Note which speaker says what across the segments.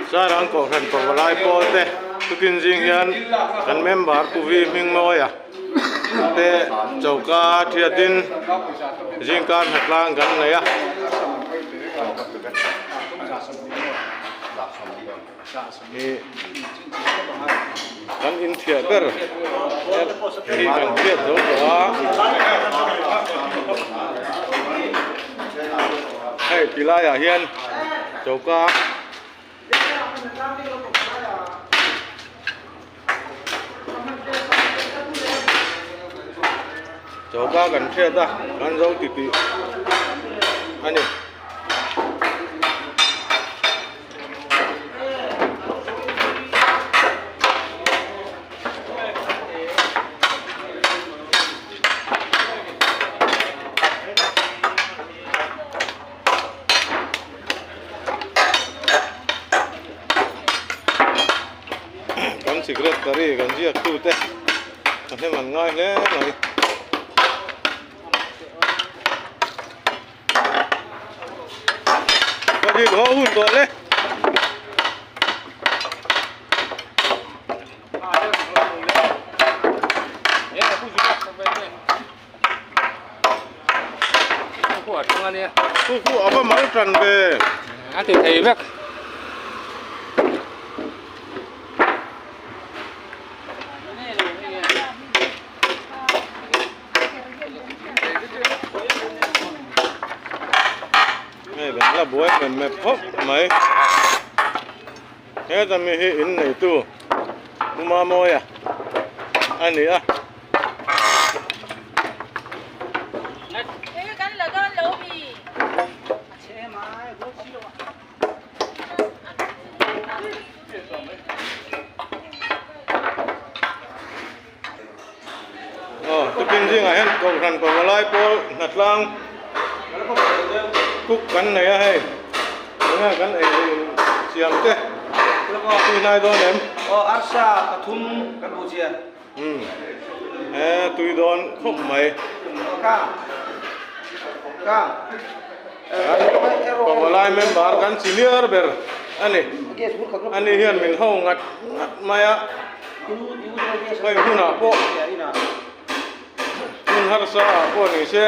Speaker 1: Sairang Kohhran Pavalai pawl te tukin zing hian kan member Pu Vi Hmingmawia te choka thiatin zingkar hnatlang kan nei a. Ih kan inthiah ber hi kan hriat zo tawh a hei ti laiah hian choka choka kan hriat a kan zo titih a ni. Kan secretary kan ziak tute a hnem an ngai hle mai. Ka dik ho hun tawh le. Khu khu a va mal tan ve.
Speaker 2: A ti thei vek.
Speaker 1: Hei kan la buai mep mep khawp mai heta mi hi in neitu Pu Mamawia a ni a. Aw tukin zingah hian kohhran pavalai pawl hnatlang cook kan nei a hei tunge kan ei leh in siam te tui hnai dawn em?
Speaker 3: Aw arsa pathum kan hmu chian.
Speaker 1: Umm he tui dawn khawp mai.
Speaker 3: Ka ka
Speaker 1: Pavalai member kan senior ber a ni ani hian min ho ngat ngat mai a. Hei hunah pawh hun harsa ah pawh ni se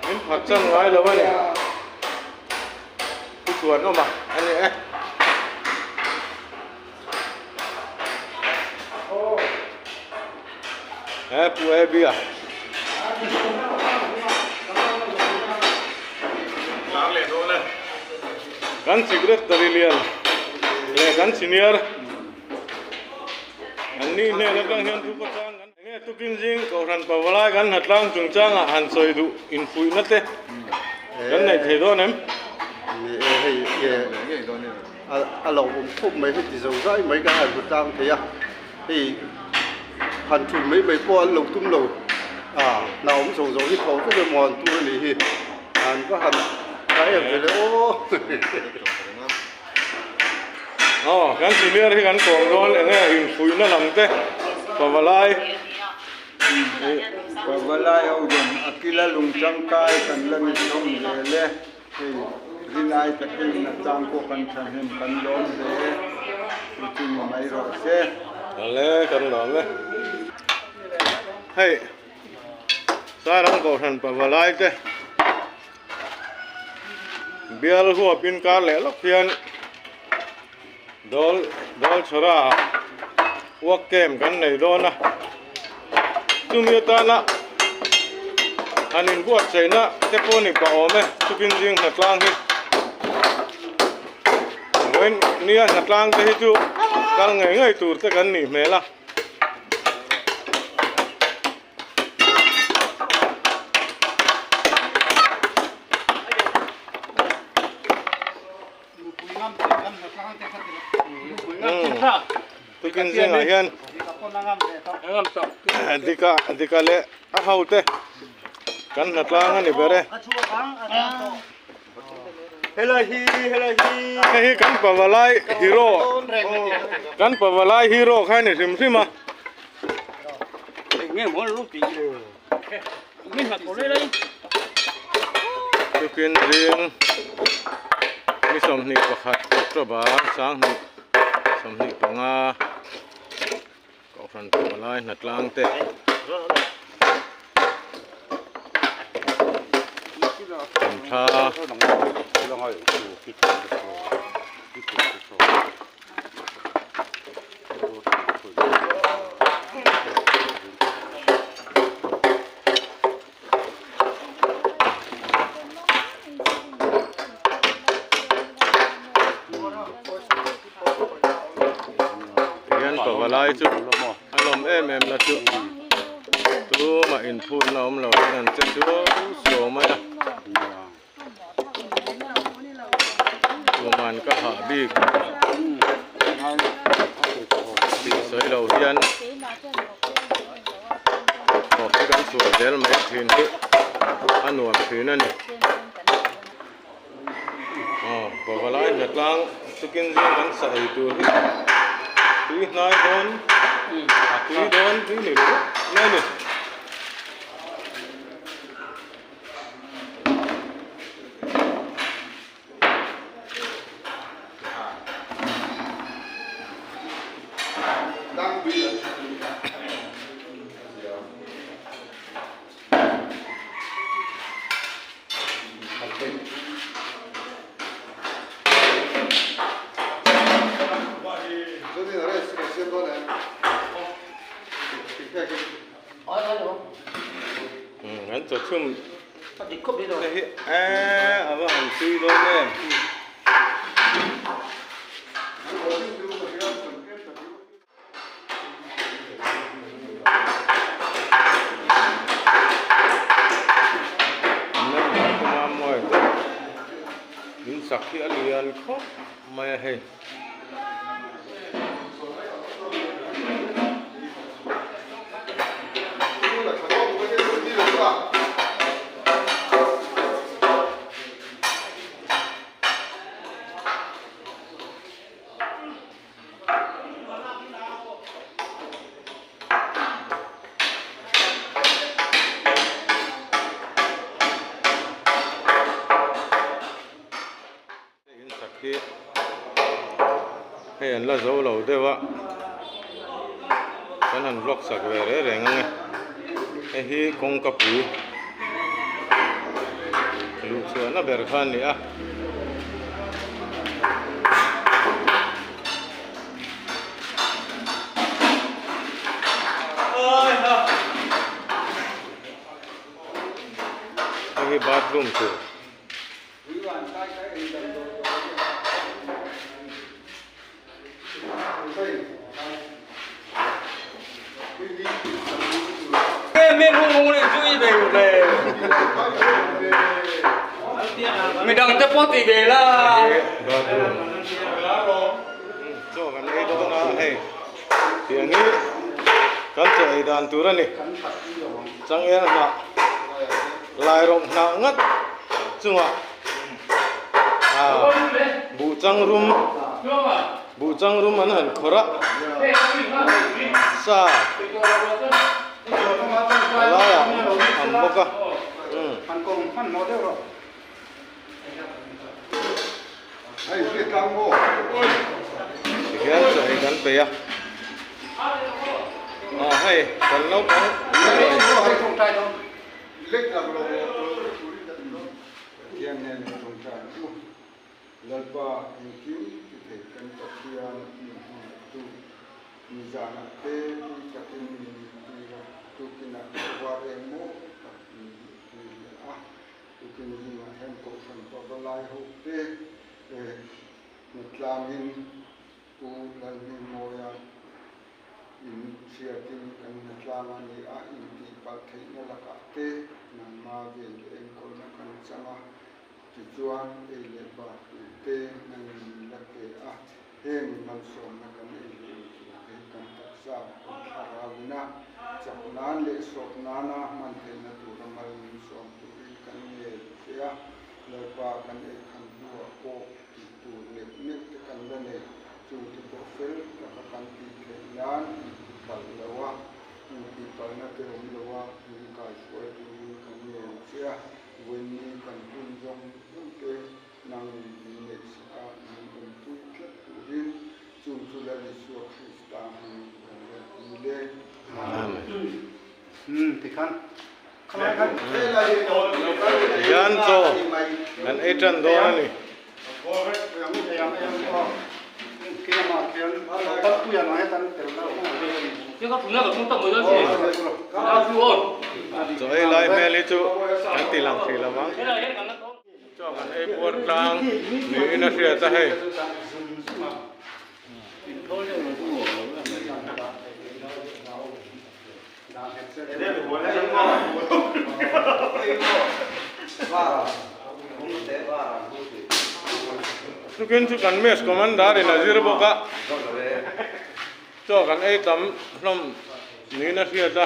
Speaker 1: min phat chan ngai lo a ni thu chuan awm a a ni e. He pu e bia. Kan secretary lian leh kan senior an nih hnen atang hian thu pachang kan enge tukin zing kohhran pavalai kan hnatlang chungchangah han sawi duh infuihna te kan neih thei dawn em?
Speaker 4: Ni e hei a lo awm khawp mai heti zo zai mai kan han hmu tlang thei a hei han thut mai mai pawh an lo tum lo a hna awm zawng zawng hi tho vek emaw an tur a nih hi an va han tha em ve le aw.
Speaker 1: Aw kan senior hi kan kawm dawn enge infuihna lam te pavalai
Speaker 5: Pavalai ho zawng a kila lung tangkai kan la ni thawm zel e. Hei rinai takin a tlang pawh kan thahnem kan lawm hle chu chu ni mai rawh se.
Speaker 1: Awle kan lawm e. Hei Sairang Kohhran Pavalai te bial huap inkar leh lawk hian dawl dawl chhawra work camp kan nei dawn a chumi atana han inbuatsaihna te pawh ni pah awm e chupin zing hnatlang hi vawiin nia hnatlang te hi chu kal ngei ngei tur te kan nih hmel a. Tukin zingah hian dika dika leh a ho te kan hnatlang a ni ber e.
Speaker 4: Helai hi helai hi.
Speaker 1: Hei hi kan pavalai hero kan pavalai hero kha a ni hrim hrim a. Tukin zing. Ni 21 October 2025 Kohhran Pavalai hnatlang te an thla. Tihian pavalai chu a lawm em em la chu tumah inphutna awm lo hian an che suau suau mai a tuman ka hah bik tih sawi lo hian thawk hi kan chhuah zel mai thin hi a nuam thin a ni. Aw pavalai hnatlang tukin zing kan sa ei tur hi tui hnai dawn a tui dawn tui ni lo mai a ni. An chaw chhum te hi a va han tui dawn em. In sak hi a lian khawp mai a hei. In sak hi hei an la zo lo deuh a kan han vlog sak ve reng reng ang e hei hi kawngka pui luh chhuahna ber kha a ni a. Hei hi bathroom tur.
Speaker 3: Midang te pawh ti ve la.
Speaker 1: Chaw kan ei dawn a hei tiang hi kan chaw ei dan tur a ni changel hnah lairawm hnah ngat chungah buh chang rum buh chang rum an han khawrh a sa a laiah an bawk a. Tihian chaw ei kan peih a aw hei kan naupang
Speaker 5: Lalpa engkim ti thei kan Pathian min hmangaihtu nizanah te tui takin min tir a, tukinah khawvar engmaw tak min tir leh a. Tukin zingah hian Kohhran Pavalai ho te hnatlangin Pu Lalhmingmawia in hriatin kan hnatlang a ni a, intihpalh theihna lakah te nangma ven leh enkawlna kan chang a, tichuan ei leh bar tur te nangin min la pe a, heng malsawmna kan ei leh in tur te hi kan taksa kan thlarauin a chak nan leh sawp nana hman theihna tura mal min sawm turin kan ngel che a, Lalpa kan ei khan hnuah pawh tih tur neuh neuh te kan la nei, chungte pawh fel taka kan tih theih nan intipalh lo a, intihpalhna te awm lo a, min kaihruai turin kan ngel che a, vawiin kan hun zawng zawng te. Nangin min neihsak a, min awmpui tlat turin chung chu Lal Isua Krista hmangin kan lo dil e.
Speaker 1: Amen. Tihian chaw kan ei tan dawn a ni. Chaw ei lai hmel hi chu kan ti lang thei lo vang. Chaw kan ei puar tlang niin a hriat a hei. Tukin chu kan mess commander in a zir bawk a, chaw kan ei tam hlawm niin a hriat a,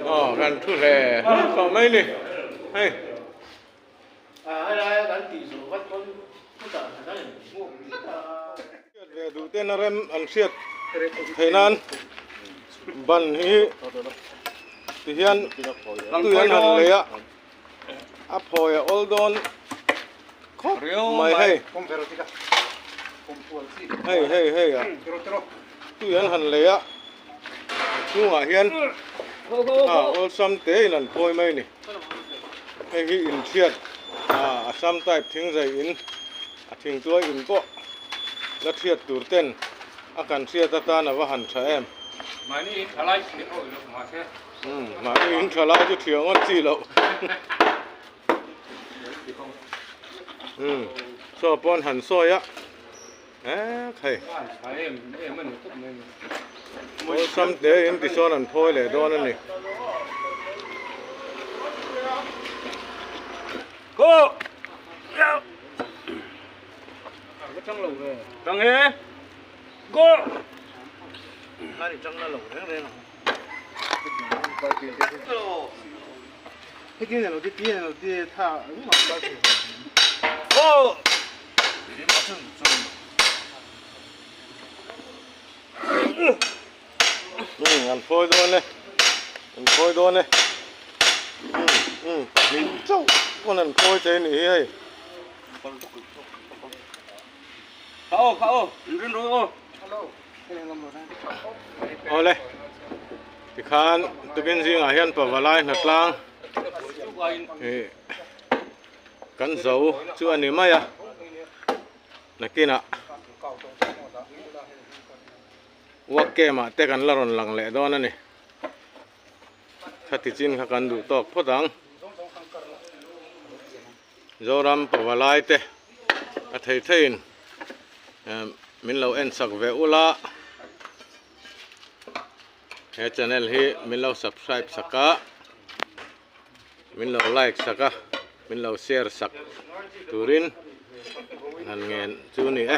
Speaker 1: aw kan thu hle hle tawh mai ni hei. Hriat ve duh ten a rem an hriat theih nan ban hi ti hian tui an han lei a a phawi a awl dawn khawp mai hei hei hei hei a tui an han lei a a chhungah hian a awlsam te in an phawi mai a ni. Hei hi inchhiat ah Assam type thingzai in a thingtuai in pawh la chhiat tur ten a kan hriat atan a va han tha em.
Speaker 2: Mahni in tha lai chhiat awih loh mahse.
Speaker 1: Umm mahni in tha lai chu thiah ngawt chi loh. Umm saw pawn han sawi a ek hei. Awlsam te in tisawn an phawi leh dawn a ni. Umm an phawi dawn e an phawi dawn e umm umm pahnih chauh pawn an phawi thei a nih hi hei. Awle tikhan tukin zingah hian pavalai hnatlang ih kan zo chu a ni mai a. Nakinah work camp ah te kan la rawn lang leh dawn a ni. Khati chin kha kan duh tawk phawt ang. Zoram pavalai te a thei theiin min lo en sak ve ula. He channel hi min lo subscribe sak a. Min lo like sak a, min lo share sak turin han ngen chu ni e.